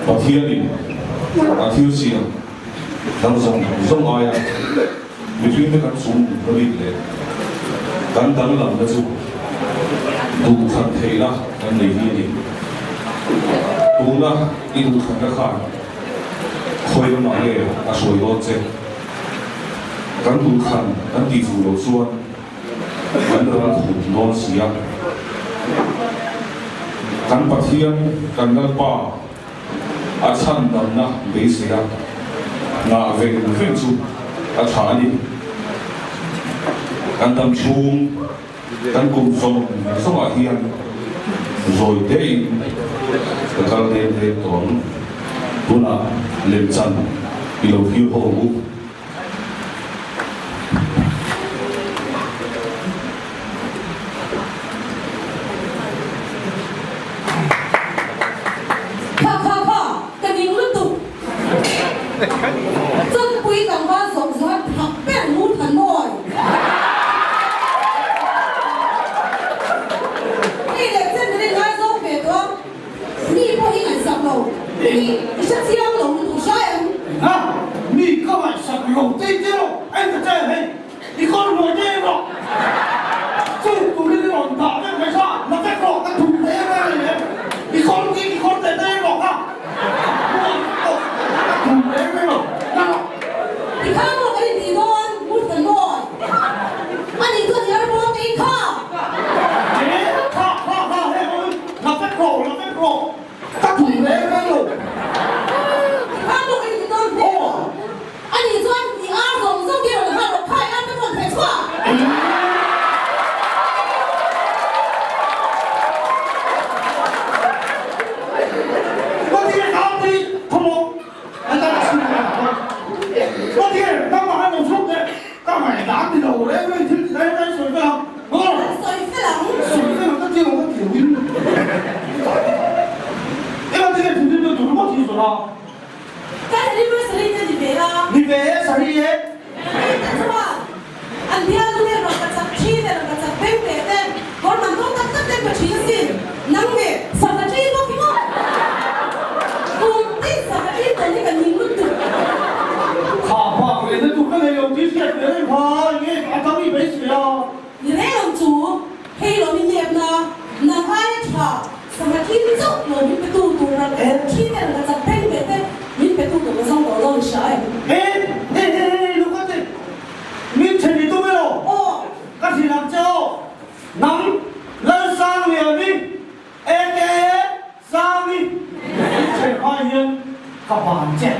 Pathianin a thil siam dang zawng zawng aia mihringte kan chung na bik leh kan danglamna chu duhthlan theihna kan nei hi a ni. Tuna i duhthlanna khan khawi lamah nge a hruai dawn che? Kan duhthlan kan tih fuh loh chuan Kan ral khum dawn si a. Kan Pathian, kan Lalpa a chhan damna beisei a, ngah veng veng chu a tha a ni. Kan dam chhung, kan kum zawng zawngah hian zawi tein ka kal deng deng tawh ang. Tunah lemchan i lo thlir ho ang u. Kha kha kha, ka ning lutuk. Chawlhpui tlangval zawng zawng thak ber mu than mawi. Hei leh chen min inngaizawng ve tawh a. Mi pawh hi ngaihsak lo, mi i hre chiang lo lutuk hria em? Ha! Mi ka ngaihsak lo tei te rawh, en ta che hei, i kawr hnuai te rawh, chu turin i rawn dah vek mai kha, la vek rawh ka thum te em em em, i kawr ki i kawr te te rawh kha, ka thum te em em lo, la rawh. Ti kha maw kan intih dawn, Muthan mawi, ani chuan i arbuang te i kha. He kha kha kha hei awm. La vek rawh, la vek rawh, ka tum reng reng lo. Tikhan pawh ka inti dawn hle lo. Ani chuan i ar zawng zawng te rawn hal rawh, kha i ar te rawn theh chhuah. Ka ti ka ti khawmawh a ta chhun a Ka ti nangmah a lo chhuk teh ka ngaihdan ni lo reng reng thil ti reng reng sawi fel ang maw? Sawi fel ang. Sawi fel ang ka ti lo ka ti lo in Eng ti nge thinrim deuh tur ringawt hi zawrh a? Kan anniversary te ni ve a. Ni ve e sari e. Hei te chuan An bialnu hian rawn ka chak thi te, rawn ka chak beng ve te, kawr man dawn tak tak ten ka thin asin. Nang ve, sangha thi bawk hi maw? Kum tin sangha thi tawn hi ka ning lutuk. Kha bak leh na tur ka nei lo tih hriat ve reng kha enge a dang i beisei a? Ni reng ang chu, hei lo min nep na, nang aia tha sangha thi chauh lo min pe tu tur rawn ka chak thi te, rawn ka chak beng ve te, min pe tu tur ka zawng tawh dawn i hria em? He he he he lukate Min then i tum elaw? Aw. Ka hrilh ang che aw. Nang Lalsangliani aka Sangi min then hma hian ka ban che.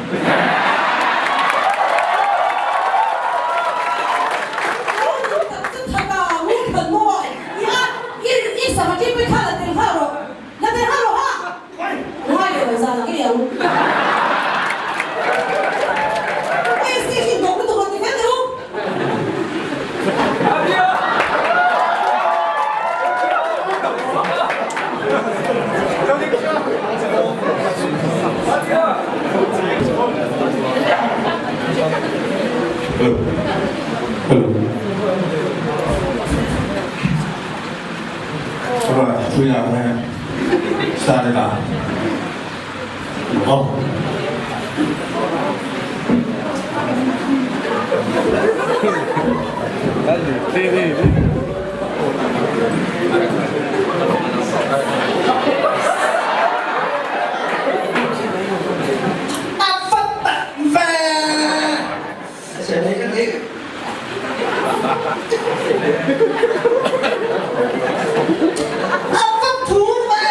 Aw nu tak chu that a, ngun than mawi. I a, i i sangha ṭi pui kha la tel nghal rawh. La tel nghal rawh ha! Ngai leh lo zan ang i ang. AC hi hnawk lutuk rawn ti fel teh u. Hello. Hello. Alright, puia he. Start ila. Aw. A va tak ve! A va thu ve!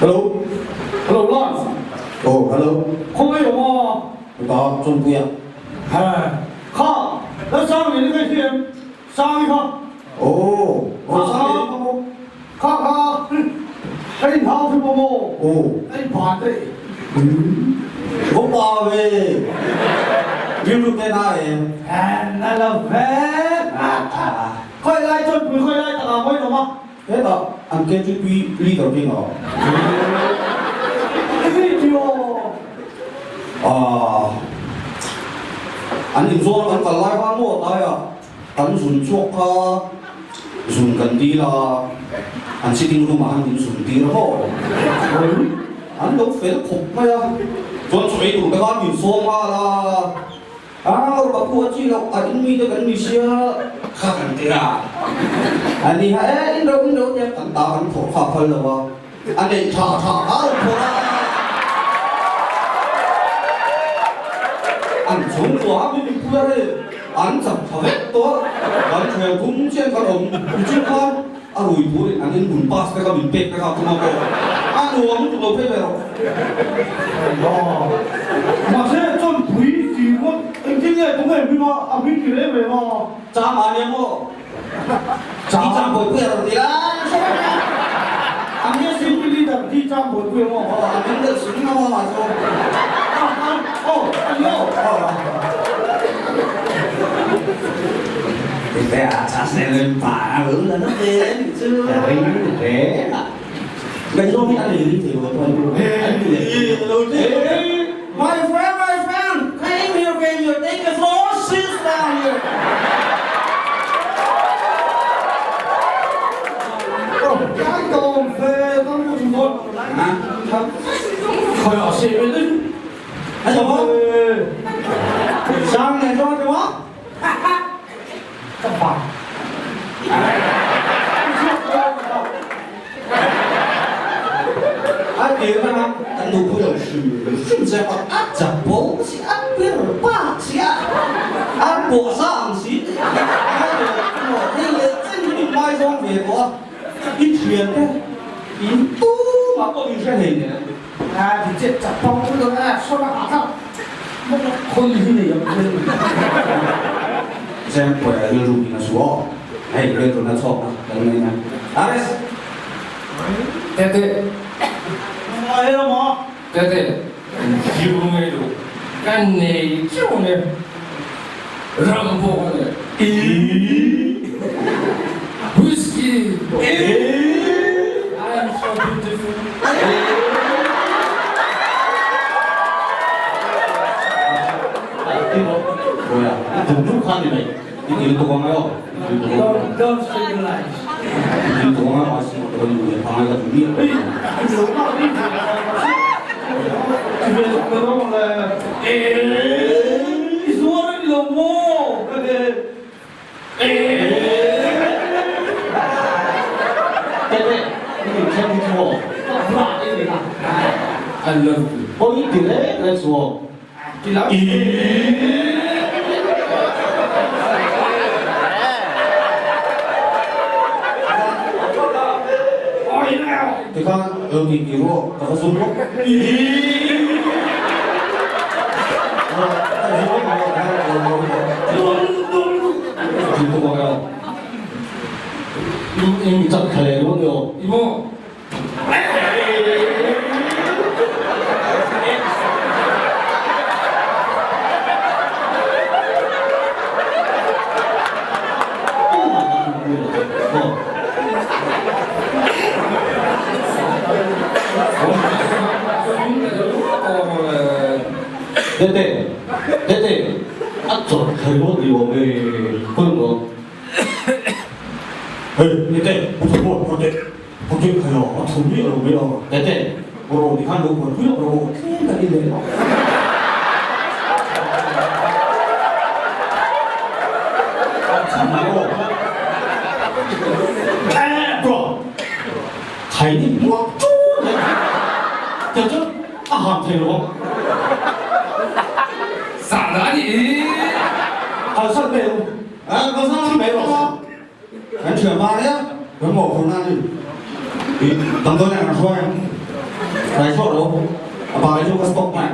Hello. Hello Lance. Oh hello. Khawngaih awm a. Ka Chawngpuia. He kha Lalsangli ni ka hriam. Sangi kha. Oh, oh Sangi kha maw? Kha kha. Ka inhau hrim a maw? Aw. Ka inban daih. Va pa ve. Rilru te na em? Na lo ve. Khawi lai chuan pui khawi lai takah mawi nawm a. Hetah an KTP leader te ngah. Video. Ahh. An inzawn kan kal lai khan maw tlaiah kan zun chhuak kha zun kan dil a, an sitting room ah khan min zun tir a maw. An lo fel khawp mai a, chuan chaw ei tur te khan min sawm nghal a. A ka pu a chi loh a in mite kan ni sia kha kan ti a, a ni ha e in ro in ro tia kan ta kan phawrh kha a phal lo a, a neih tha tha kha a rawn phawrh a, an chhungkua a min pui a hei an chak tha vek tawh a, kan thian thum chian kan awm nichin khan a rui turin an inbun pass te kha min pek te kha a tum a maw a nuam lutuk lo phei ve rawh. Mahse chuan pui ti ngawt engtin nge tunge hming a a hming ti reng reng a. Cham a nia maw? Cham cham bawihpui a rawn ti a A nia city leader ti cham bawihpui a maw? Aw a hming deuh sung a maw mahse Aw a ni aw. My friend, my friend, came here, came here, take a floor, sit down here. Sang này cho cho Ka pa. A tir hmang a kan nupui lo hrim hrim che a a chapo si a pir pa si a a pawh sa ang si hei leh chen hi min ngaizawng ve tawh a i thian te in tumah pawh in hre hlei nen. A ti che chapo lutuk a sawn a kha khawi hi nei ang che. Zengpuia rilru in a su aw. Hei rilru na chhawk na kan nei na. Ares. Tete. Ngai lo maw? Tete. Ziu ngei lo. Kan nei cheu ne. Ram pawh ka nei. Whiskey. I am so beautiful. Don't symbolize. I love you. Tikhan lo ti ti rawh ka va zum rawh. Imo. Tete, Tete, a chawt thei ngawt ni awm e, khawi maw? Hei, Tete, u tha pawh pawh teh, pawh teh khai a, a tho miah lo mai a. Tete, rawh ti khan lo buai pui lawk rawh, tlem kan in leh. Khai ni muak chu te chu a ham thei lo ang. Zah dah a nih hi. Kalsan mai ru. Kalsan mai rawh se. Kan thian pa nia kan mawhphurhna a ni. I damdawi nen kan hruai ang. Tlai chhuah lo. A bai chu ka stop mai.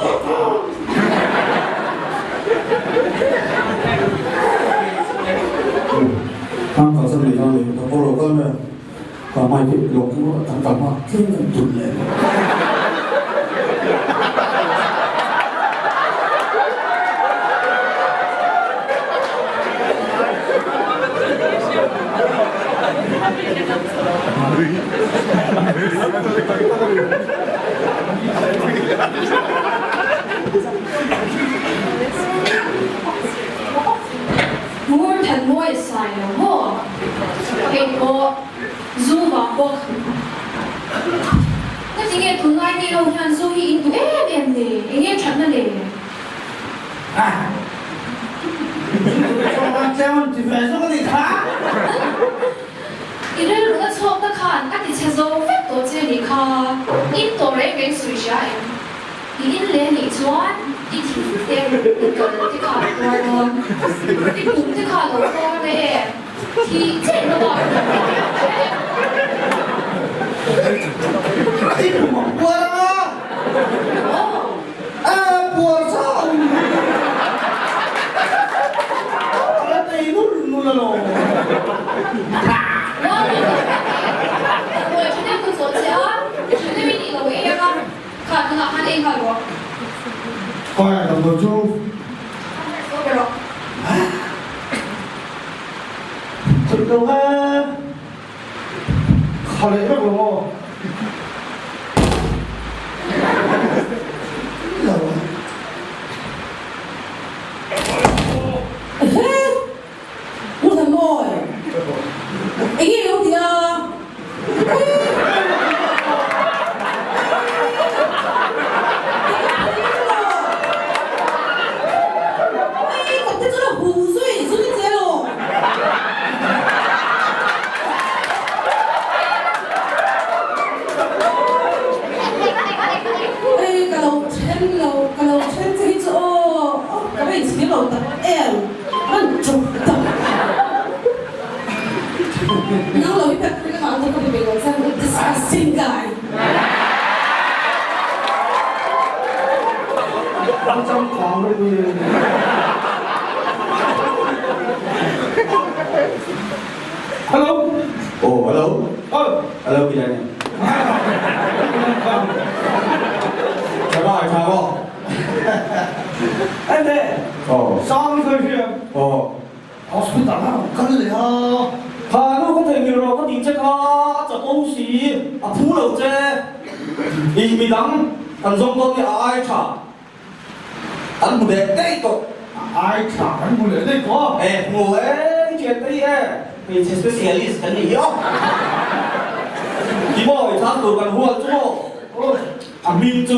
Ang kal san nei a lei ka pawh lo kal mai a, ka hmai khi lawng chu kan kal hma tlem kan tun leh. Ngur Thanmawi sai lo maw? Hei pawh zu vang bawk. Ka ti nge tunlai mi ho hian zu hi in duh em em le? Enge thatna le? I rilruna chhuakna khan a ti chhe zo vek tawh che nih kha. In tawh reng reng sawi hria em? I in leh nih chuan i thil te i kal te kha a tuar dawn. I pum te kha a lo tuar na em? Thih chen na bak a lo tuar em? I pum a puar anga? Aw. A puar chau. A la tei nul nul alawm. Damdawi tha deuh ka chawh che a, tha deuhin i lo ei anga. Kha tunah khan ei nghal rawh. Khawi ah damdawi chu? Kha nurse lo be rawh. Chut lo e. Kha leh vek lo maw? Lo. Ehe! Pu Thanmawi, enge i lo ti a? Nang lo hi pek ka ngah ang ka pe lo chuan disgusting guy. Ang changkang reuh e. Hello. Oh, hello. Oh. Hello, Bilal ni. Tha ba, tha ba. Ente. Oh. Sang khoi hria. Oh. Hospital a rawn kal leh a. Kha nu ka theihnghilh rawh ka tih che kha a chapo si, a phu lo che. I midang kan zawng dawn nia a ai tha an hmu leh daih tawh. A ai tha kan hmu leh daih tawh. E hmu e i thian te hi e hmeichhe specialist kan nih hi aw. Ti maw i chang tur kan hual chu maw. A hming chu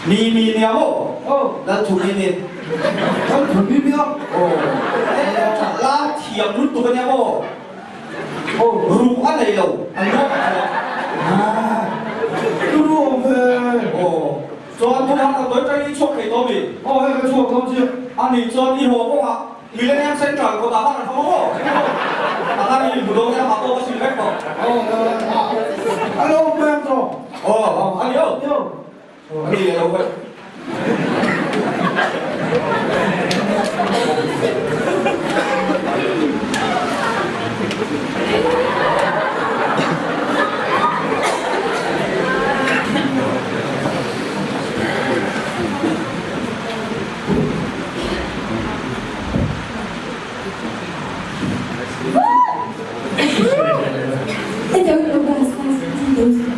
Mi Mi nia maw? Aw. Lalthumi ni. Lalthumi nia? Aw. La thiam lutuk a nia maw? Aw. Ruh a nei lo, a luak a thiam. Ah. Tu ru awm ve. Aw. Chuan thu khan kan tawi ṭai i chhuak thei tawh mi? Aw hei ka chhuak dawn chiah. A nih chuan i haw kawngah Millennium Central kawtah khan an fam ang aw. A khan i inhmu dawn nia, mah pawh ka sil vek tawh. Aw. A lo awm ve ang tawh. Aw, a ni aw. A ni leh lo vek.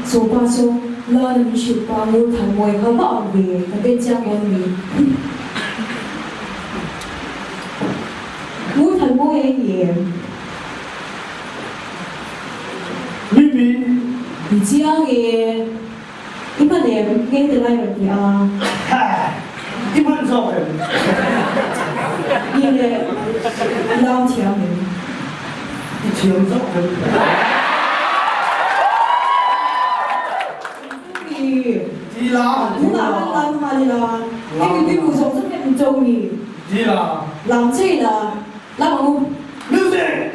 Chu pa chu Lana min hrilh pa Ngur Thanmawi kha va ang ve, ka ben chiang dawn mi. Ngur Thanmawi a ni em? Mimi. Ni chiang e. I hman em? Nge ti lai rawn ti a. Ha! I hman zawk em? Ni le, lam thiam em? I thiam zawk em? Ti la han ti la. Tunah han lam nghal ila, hemi biru zawk zawk hian min cho ni. Ti la. Lam che ila, lam ang u. Music!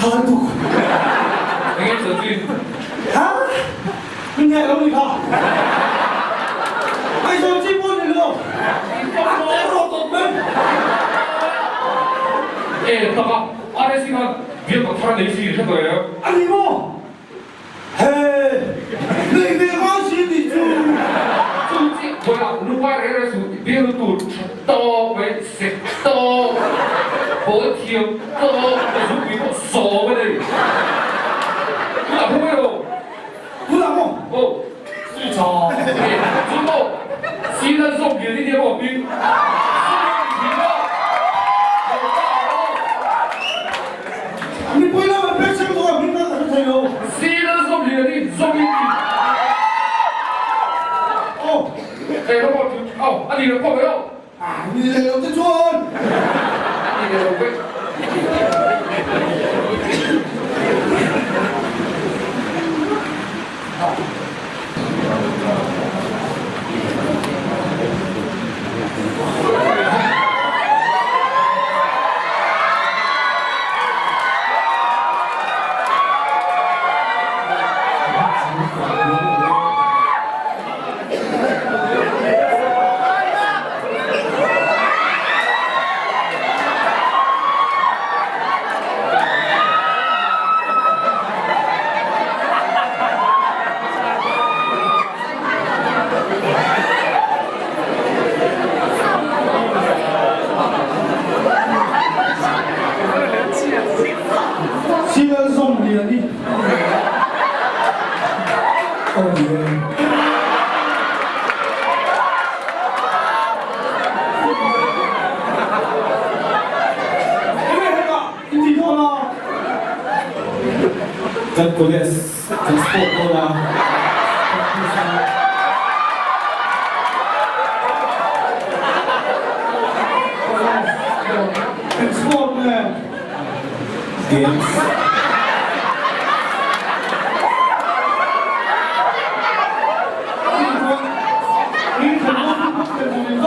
Tha lutuk. Enge chanchin? Ha? Min heh lo ni kha. Ngaihzawn chi pawh ni lo. A te rawh tawp mai. E taka, RSC khan biak pathar a nei si hre tawh em? A ni maw? He, nei ve ngai si nih chu. Chu chi khawiah lupai reng reng suh bial tur tha tawk mai, sek tawk, bawl thiam tawk, ka zupui pawh sawm a nei. Tunah hmu mai rawh. Tunah maw? Aw. He, chu maw? Sinan zawk bial i nia maw hming? Sinan hi maw? Lo ta rawh. Mipui lam an pek chang tawh a, hming kha ka hre thei lo. Sina zawm hi a ni, zawm in ti. Aw. Hei rawh chu, aw, a ni lo pawh mai aw. A ni leh lo te chuan. A ni leh lo vek. Sial zawm lian i. Aw ni e. Enge hetah i ti dawn a? Kan college kan sport dawn a. Practice a. Kan sport nge? Games. Au.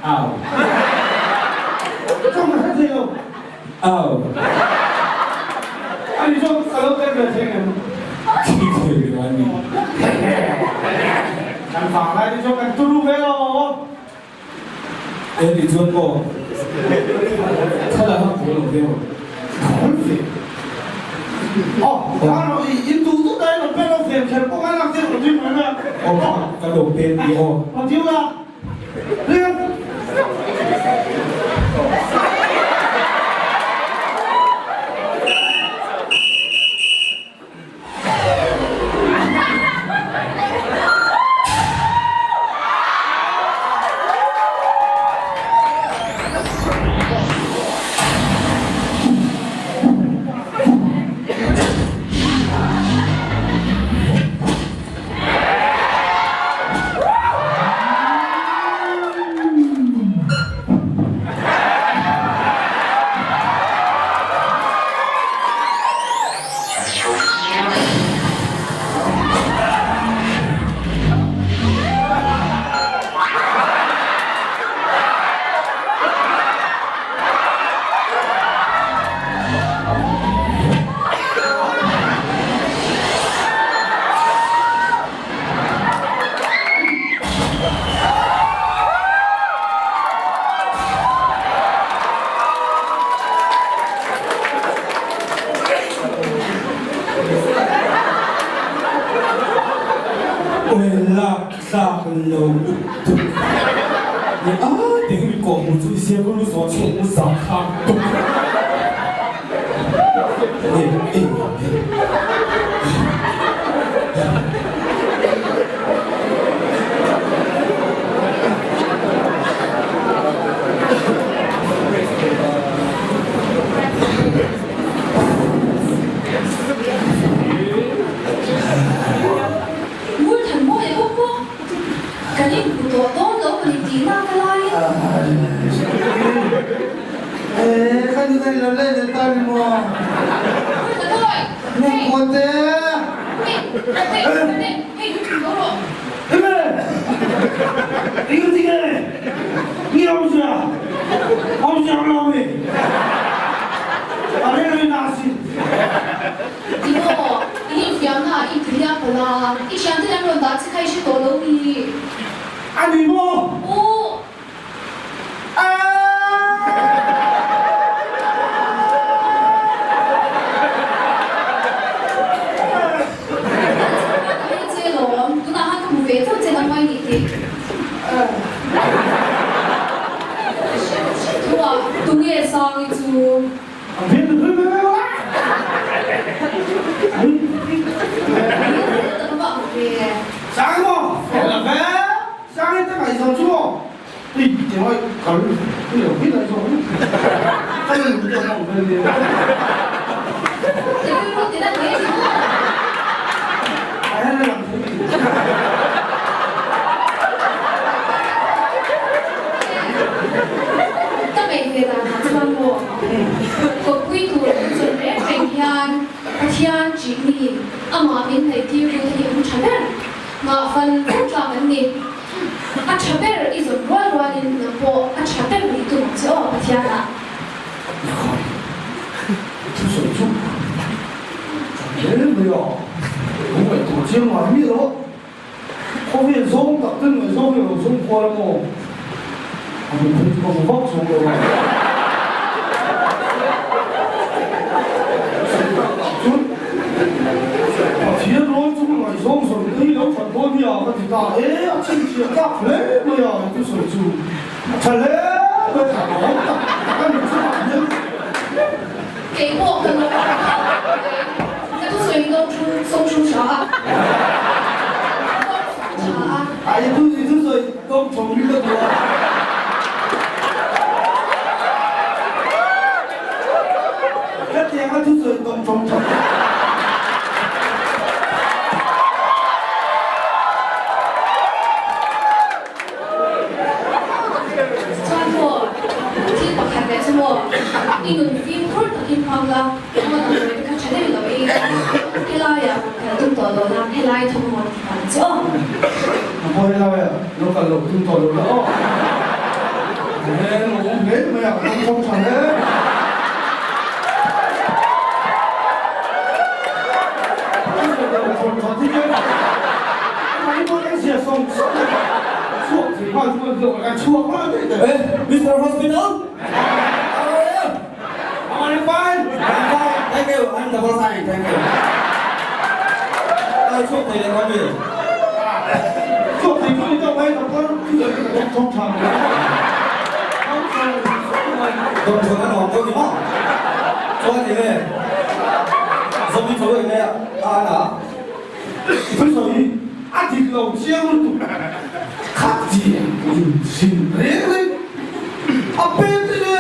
Au. Au. Khi khi an ni. Eng ti chuan maw? Thlalak a pawl lo viau. Aw ka lo pen ni aw. Oi lak tlak lo lutuk ni a ding mi kawh hmu chu i siam ka lu zawn chhung u zang khak tuk ni e Ngur than mawi leh bawk bawk. Kan inhmu tawh dawn lo ka ni tih nak a laiin. Ngur than mawi! Hei! Hei! Hei! Hei! Lo rawh! A ni maw? Aw. Ka ngaih ve danah chuan maw kawppui tur an chawn reng reng hian Pathian ṭihmi amah min hnaihtir tu te hi an ṭha ber. Ngahfan fo tlak an ni. A ṭha ber i zawn rual rualin nang pawh a ṭha ber nih tum ang che aw Pathianah. I khawi thusawi chu ṭha hle mai a, lo ngaihtuah chiang ngai miah lo a, khawvel zawng tak ten ngaihzawng hi a lo zawng kual a maw? A hmu phei chu ka hmu vak chuang lo a. Chuan Pathian rawl chu ka ngaihzawng zawng te hi lo that dawn nia ka ti ta e, a chhinchhiah tlak hle mai a i thusawi chu a tha hle mai a, a awm tak tak a ni chu ah hian. Kei pawh ka lo awm khawp mai, ka thusawi hi dawng thu sawng thu hra a, dawng thu tha a. A i thusawi dawng thawng hi ka duh a. Hetianga thusawi dawng thawng tha. Chuan maw, thil pakhat leh chu maw, i nun fimkhur takin hmang la, maw damdawi te kha tha deuh lo ei la, helaiah rawn kal tum tawh lo la, helai thawk maw ti nghal ang che aw. A pawh helaiah lo kal loh tum tawh lo la aw. He lo awm hle mai a, ka thawk tha hle. Mister Hospital How are you? I'm fine. I'm fine. Thank you. I'm double fine. Thank you. Ai chhuak thei leh kawng mi? Chhuak thei chu ni deuh mai doctor Dawmchhawn a nuam deuh ni maw? Chuan eng nge zombie tho eng nge a an a? Thusawi a dik lo chiang lutuk khat chi in sin reng reng a pen te le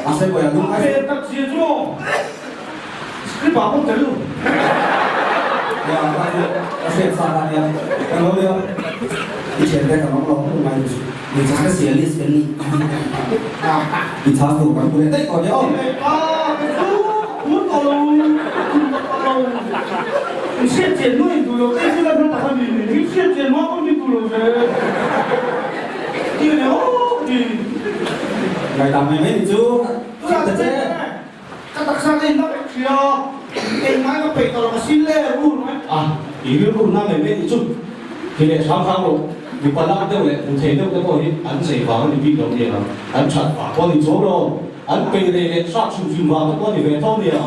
A sei pawh a lung a pen tak chi chu maw? Script ah pawh tel lo. Nia kha chu ka hriat sa kha nia ka lo nia i thian te ka awm lo hmuh mai chu mi chang ka sia list kan ni i chang tur kan hmu leh daih tawh nia aw. A ka chu phur tawh lo phur tawh lo i hriat chian nuai in duh lo te chu la hna tak a ni i hriat chian hma pawh min duh lo ve ti a ni aw ka ti. Ngaidam mai mai ni chu Tunah ta che. Ka taksa ka inla vek hria, engmah ka peih tawh lo ka sil le rul mai. A, i rilru na mai mai nih chu ti leh hram hram rawh. Mipa lak deuh leh hmu thei deuh te pawh hi an zei vang a ni bik lo nia, an that vang pawh a ni chuang lo, an peih rei leh hrah chhun chhun vang te pawh a ni ve tho nia.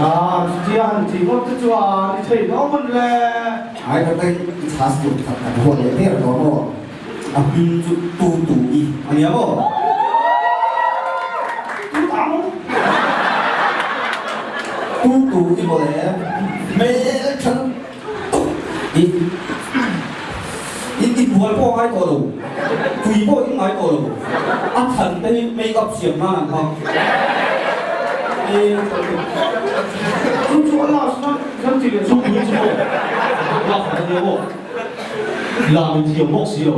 A, chutia han ti ngawt te chuan i thei lo man le. Ai ka teng i chhas tur khat kan huat leh der tawh maw? A hming chu Tu Tu i a nia maw? Tu tang. Tu Tu i maw le? Hmel tha tuk i i i bual pawh a ngai tawh lo, tui pawh in ngai tawh lo, a than te hi make up siam nan an hmang. I Chu chu a last na kan ti leh chu pui chu maw? Last a nia maw? Lam in thiam bawk si lo,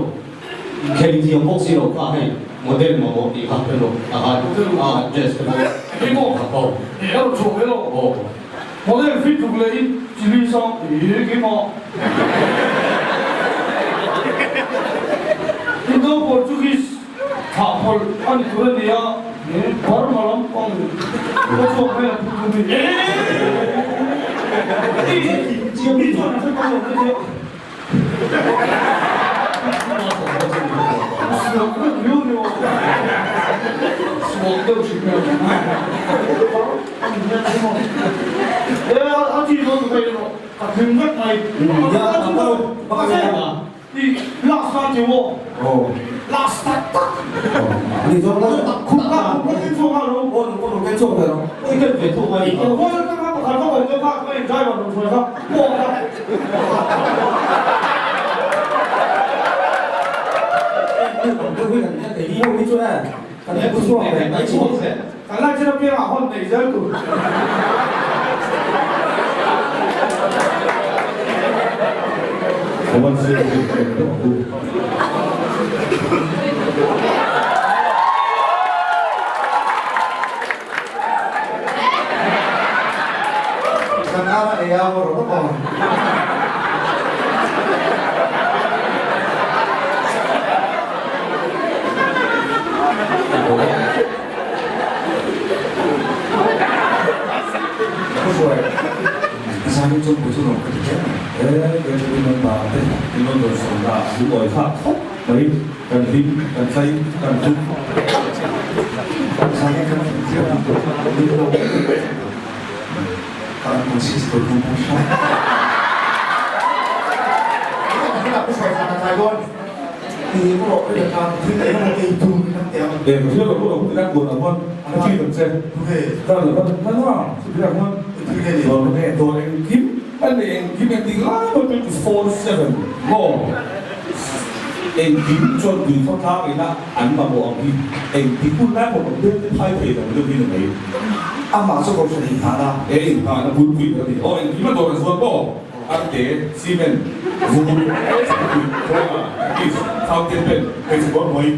inkhel in thiam bawk si lo kha hei model mamawh tih kha hre rawh a han a dress te pawh Hei maw a ko. Hei erawh chhuak ve lo. Aw. Model fit tuk leh in chili sang hi keimah. Indo Portuguese thlah pawlh a ni tur a ni a, Burma lampang ka chhuak hmel a phut thung hi. Mi chuan an hre tawh lo che che. Suak deuh riau riau a. Suak deuh hrim riau. E a chi dawn tu phei emaw ka tling vek mai. Mahse i last khan che maw? Last tak tak. Khum kha khum kha ken chhuak nghal rawh. Ken chhuak ve rawh. Oi ken ve thung mai. Khawi atang kha pakhat vak awm deuh kha ka in driver rawn hruai kha pawh kha. Kan lai chin apiangah hawn neih zel tur. Kan ara ei a maw rawh aw. Zanin chuan pawh chu nuam ka ti hle mai. E, kan thu in an bar te in rawn dawn sawn ta, lungawi thlak khawp mai, kan hlim, kan tlai, kan hlut. Zanin kan hlim viau a, min lo ka unconscious lo tum pawh hria. Tunah pu hruai khan a tlai dawn. Ti rawh ka ta thil ei emaw ei tur kan ti ang. E ka hria lo lo ti kan buan ang huan a thi ang che. Ka lo ka na na ti ang huan dawr nge dawr engkim a nei engkim engtik lai pawh 24/7 maw engkim chuan tui khawtlang ina an mamawh ang hi engtik hun lai pawh kan bel te phai thei lo deuh hi ni mai. Amah chu kohhran inghahna. E inghahna bulpui ber a ni. Aw engkim a dawr a zuar maw. Arte, cement, vur, tui, cola, fish, fountain pen, hmeichhe kawr hmawih.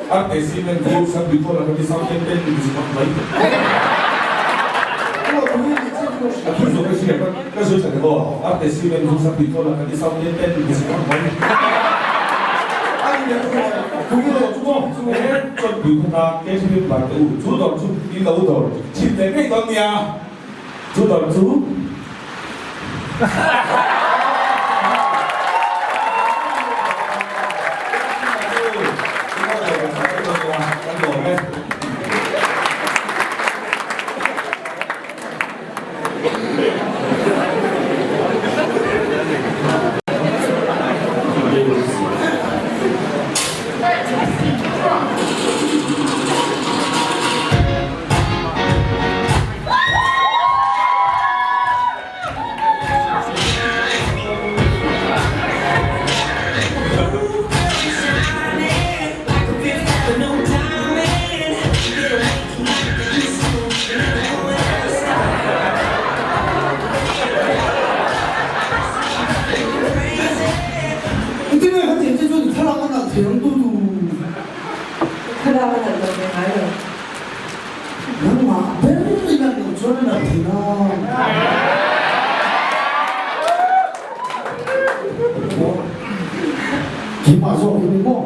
Arte, cement, vur, tui, cola, fish, fountain pen, hmeichhe kawr hmawih. A thu zawk ka hria ka ka sawi tha emaw? Arte, cement, vur, tui, cola, fish, fountain pen, hmeichhe kawr hmawih. Chuan tui khawtlang KTV bar te u chu dawr chu in lo dawr chhin ve ngei dawn nia. Chu dawr chu Engtin nge ka tih ang che chuan i thlalak a nalh thei ang tu tu. Thlalak a nalh lo ve ngai lo. Nangmah ber i nalh loh chuan a nalh thei lo. Keimah zawk hi ni maw?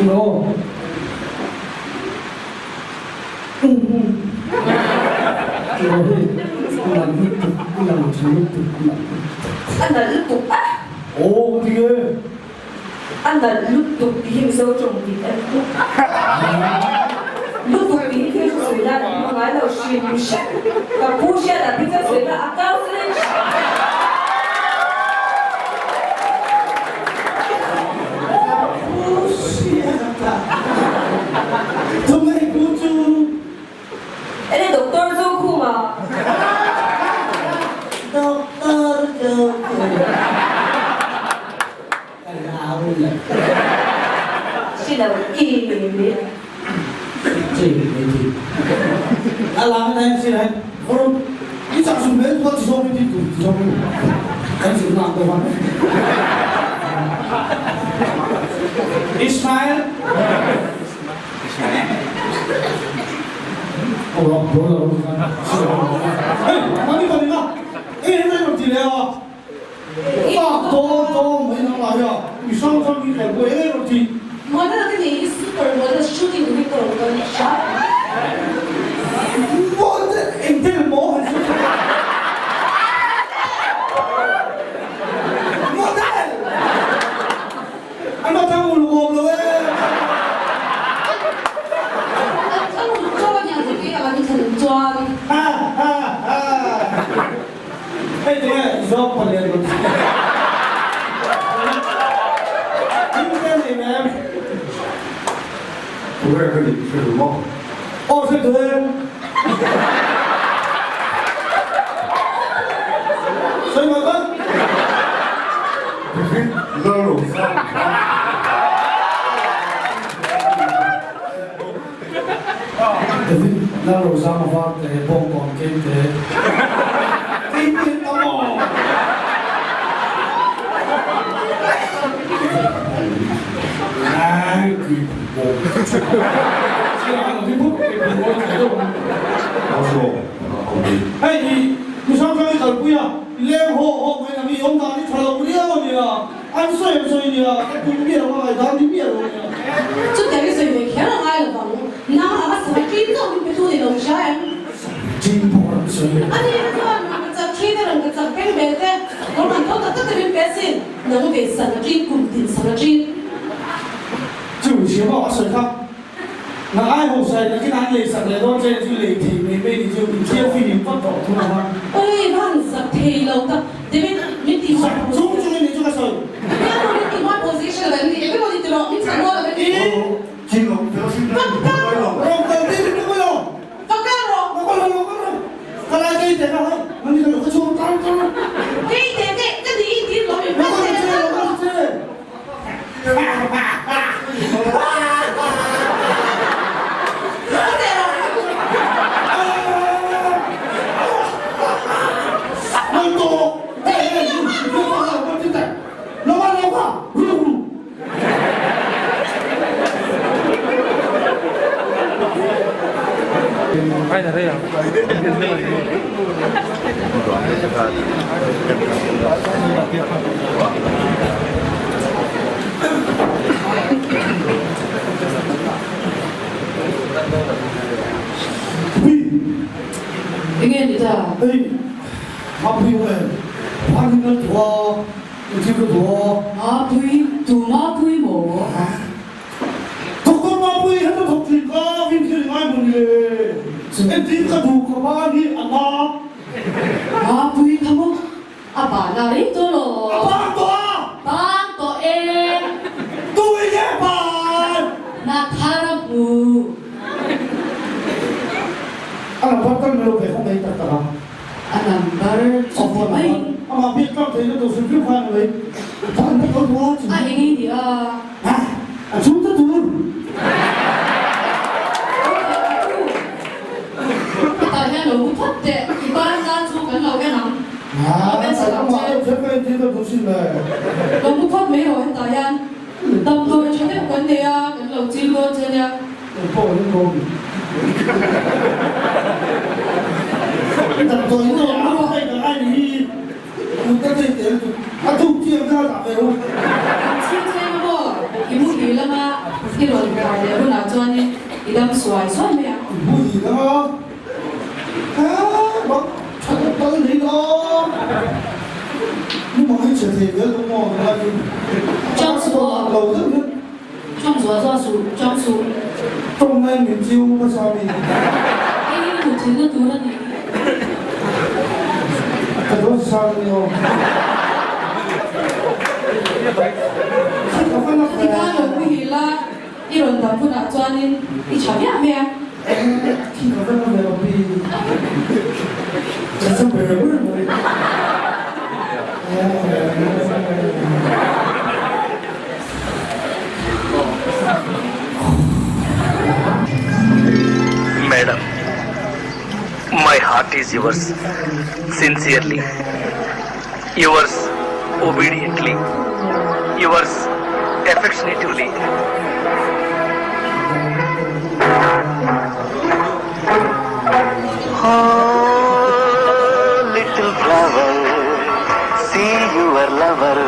No. Tilo hi i nalh lutuk, i nalh tha lutuk, i nalh lutuk. A nalh lutuk a. Aw ka ti nge. A nalh lutuk tih hi Mizo tawng dik a ni. Lutuk tih hi thil hre sawi nan an hmang ngai lo hrim hrim. Ka pu hriatah phei chuan sawi na a kau zin. Ka pu hriatah tunge pu chu? Ene Doctor Zokhuma. Doctor Zokhuma. Ka hlau lo. Hri lo i mi. Chi mi chi. A lang na hin sin hai. Forum i chak sum ve tu chi som ti tu chi som. Kan sim na ko han. Ismail. Model ka ni hi super model shooting tu hi ka rawn kal nasa. Thil te nei mem. Tunge ka nih hre duh maw? Aw hre duh e. Sawi mai vat. David Lalrosanga kha. David Lalrosanga varte bawngkawn keite. Keite ta maw? Hei hi mi hrang hrang i kalpui a, i leng haw haw mai nang i awm dan i tha lo riau a nia, an sawi an sawi nia, ka tum miah lo a ngaihdan ni miah lo a nia. Chutiang i sawi ve kher a ngai lovang, nang anga sava ṭin chauh min pe tu ni lo hria em? Ṭin pawh rawn sawi ve. A ni kha chuan rawn ka chak ṭhi te rawn ka chak beng ve te, kawr man tho tak tak te min pe asin, nang ve san a ṭin kum tin san a ṭin. Chu hria maw a sawi kha na ai ho sai nakin an lei sak leh dawn che chu lei thei mai mai ni chu in thiam fi nin vat tawh thung ang a. Oi van sak thei lo tak David min ti hma Sak chung chung in ni chu ka sawi. Pathian ho min ti hma position an ni eng emaw ni tiraw min chhan rual lo em ni. Chin lo fellowship na ni phawt mai lo. Rawng kal ding ni mai lo. Ka kal rawh. Ka kal lo ka kal ka lai kei te ka hai mani ka lo ka chhung kal kal. Kei te te ka ni in tin lo min hma che ka kal rawh. Enge ni ta? Mapui, tu Mapui maw? Doctor Mapui he ka thawk thin ka vin thil ngai maw ni le? Entir ka duh ka ban hi a na. Mapui kha maw? A ban a rei tawh lo. A ban tawh a! Ban tawh e! Tu i nge ban? Na thar a hmu. A number tal milo ve kawng ei tak tak a. A number chu ti mai. Amah biak tlang theihna tur hrim hrim khan a lei. Ban na kal duh a chu. A eng i ni a? Ha! A chhung ta tur. Hetah hian lo mu phawt teh, i ban nan chu kan lo en ang. Lo en sak ang che. Lo mu phawt mai rawh hetah hian damdawi tha deuh kan nei a, kan lo chil dawn che nia. Chhing chheng a maw? I muhil lama i rawn kai leh hunah chuanin i dam suai suai mai ang. Chang zuah zuah suh, chang suh. Hei hi hmuh thilna tur a ni. Tikhan lo muhil a, i rawn dam hunah chuanin i tha viah mai a. Madam, my heart is yours sincerely, yours obediently, yours affectionately. Oh, little flower, see your lover,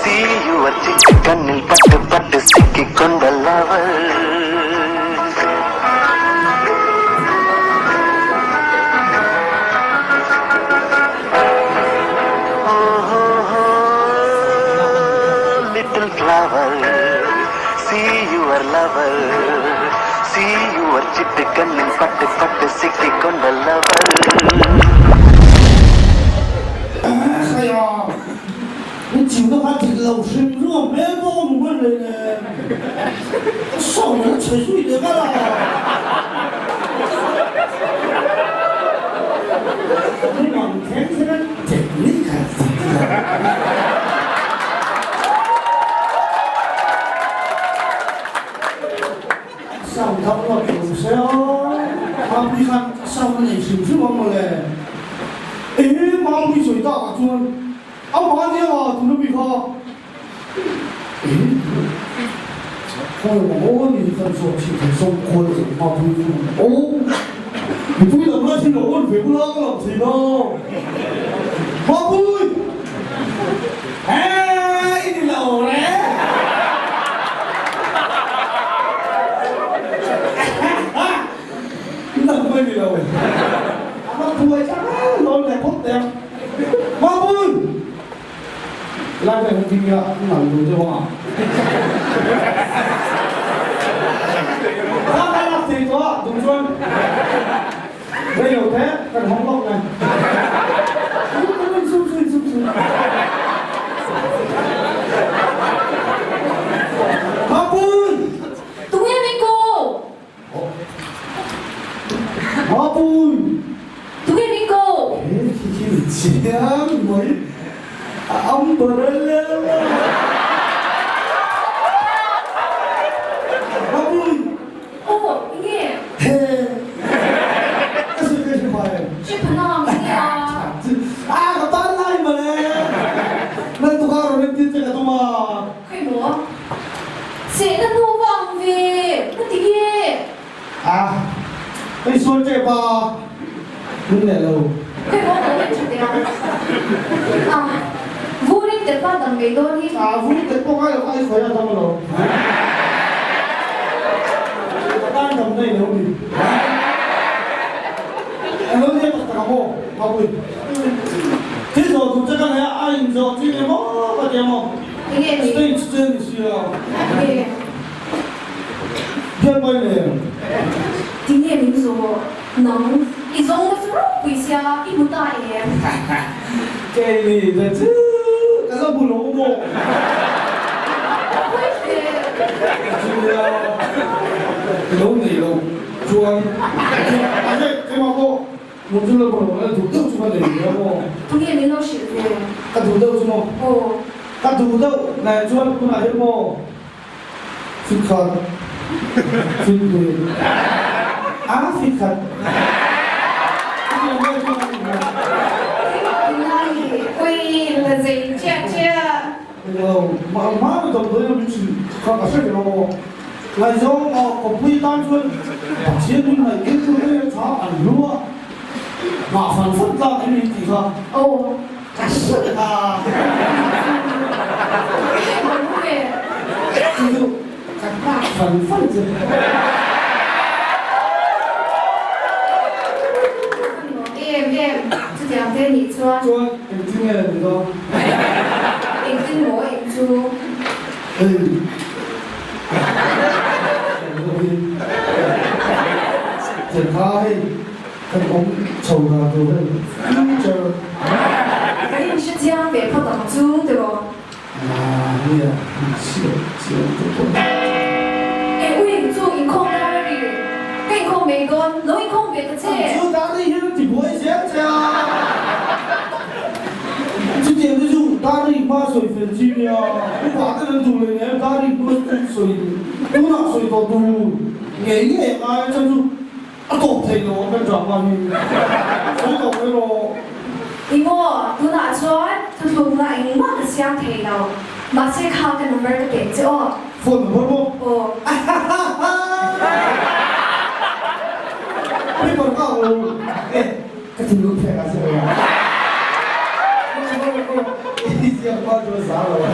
see your சிட்டு கண்ணில் பட்டு பட்டு சிக்கிக் கொண்ட lover. Oh, little flower, see your lover, see your சிட்டு கண்ணில் பட்டு பட்டு சிக்கிக் கொண்ட lover. Khai a! chiu na kha dik lo hrim hrim a hmel pawh ka hmu hman rei nen ka sound a chhe zui leh vat a. Mumang thleng thleng a technical dik lo. Sound download tur se aw. Mapui khan sound a nei hrim hrim ang mawle. Ee Mapui sawi tak ah chuan a mahni anga tuna mi kha ee khawi emaw aw ni kan zawt chhin thei zawng kual zawng Mapui chu aw mipui lam lai thil lo on ve bula ka lang thei lo Mapui ee i ni lo re. Nang mai ni lo e. A va thuai chang a, lawn leh phawt teh a. Mapui! Lai vel hi ding ila, nal lo deuh ang a. Kha kha lak thei tawh a, duh chuan rei lo teh, kan hawng lawk mai. Insum su, insum su. Mapui! Tunge min ko? Mapui! Tunge min ko? He khi khi ni chiang mai a umbrella Mapui! Aw, enge? He ka sawi ka hre pai em? Hre pha nang enge a? A ka tan lai mawle! Nan tukah rawn entir che ka tum a. Khawi maw? Sehna hnu vang ve ka ti nge? A, hei sual tep a, min leh lo. Khawi maw ka lo en tha teh ang. A, vurin tel pa dang ngei dawn hi. A, vurin tel pawh ngai lo kha i khawi a dam lo. Ka tan dam na i lo ni. A lo nia tak tak a maw, Mapui. Thil zawh duh che ka nei a, a inzawh chi nge maw ka ti a maw? Enge ni? Stage te ni sia. Enge? Biak mai nen. Tinge min zawh? Nang i zawng na chu ropui sia i hmu ta em? Kei ni te chu ka la hmu lo maw? Pawi hle. Chutia i lo nei lo chuan a hek keimah pawh Mun chu lo bawrh a duh deuh chu ka nei ve a maw? Tunge min lo hrilh ve? Ka duh deuh chu maw? Aw. Ka duh deuh nai chuan tunah hian maw fit khat, fit hnih, a fit khat. Chutiang vel chuan a duh lo. Tunlai ui la zei chiah chiah. Englo, mah hma damdawi lo min hrilh kha ka hre reng aw. Ngaihzawng aw kawppui tan chuan Pathian min ngaihtir tur te tha an hlu a, mah fan fan tlak in min tih kha. Aw. Ka hre reng a. Chu chu ka tlak fan fan che. Em em, chutiang te nih chuan. Chuan engtin nge ni dawn? Engtin maw eng chu? Hei englo hi Thentha hei kan awm chho dan tur hei future. Kan inhre chiang ve phawt ang chu tiraw? Ah nia inhriat chiang te pawh. Eng ui eng chu inkhawm dar a ri. Ka inkhawm mai dawn, lo inkhawm ve ta che. Chu dar ri hian a ti buai zel che a. Chutiang te chu dar ri hma sawi fel chi nia. Upa ten an duh leh nen dar ri hma sawi tunah sawi tawh tur ngei ngei a ngai a chhan chu A tawp thei lo ang kan drama hi sawi tawh mai rawh. Emaw, tunah chuan thuthlukna engmah ka siam thei lo. Mahse kha ka number ka pek che aw. Phone number maw? Aw. Paper ka ang lo e, ka thinlung phek ah chiah lo a. I ziak hma chu a za lo a.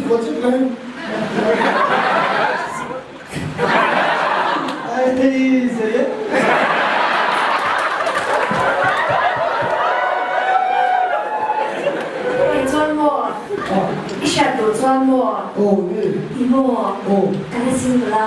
buat chiah lai. Ai zei e. Kei chuan maw? I hriat duh chuan maw? I maw? Ka la single a.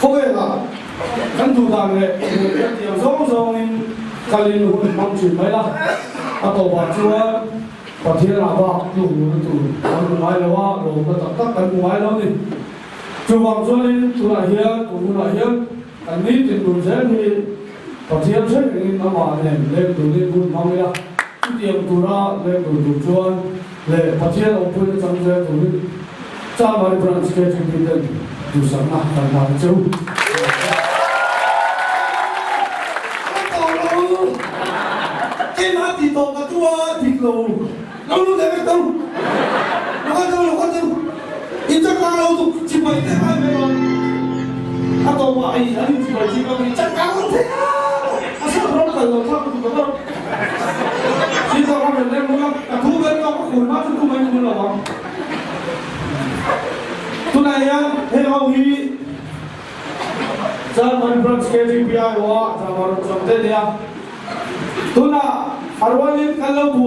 Khawvelah kan duh dan leh duh kan tih ang zawng zawngin kalin hun hmang thin mai la, a tawpah chuan Pathian ah bak tluk luhna tur kan hmu ngai lo a, lawmna tak tak kan hmu ngai lo a ni. Chuvang chuanin tunah hian, tun hunah hian kan nitin nun zel hi Pathian hreng engin amah nen leng dunin hun hmang ila, chutiang tura leng dun tur chuan leh Pathian awmpuina chang zel turin Chamari Branch KTP ten duhsakna kan hlan a che u. Keimah tih tawh ka tu a dik lo. Lo lut leh vek tho. Lo kal tho, lo kal tho. In changkang lo tuk chibai te ngai ve lo. A tawpah i an in chibai chik lo i changkang lo thei a. A sir ram kal lo thlak lutuk lo. Sir zawk ram reng reng bawk a, ka thu ber zawk ka khur hma chu tumah in khur lo ang. Tunah hian heng ho hi German Branch KGPI aw a German rawn chawm te nia. Tunah a rualin kan lo buai.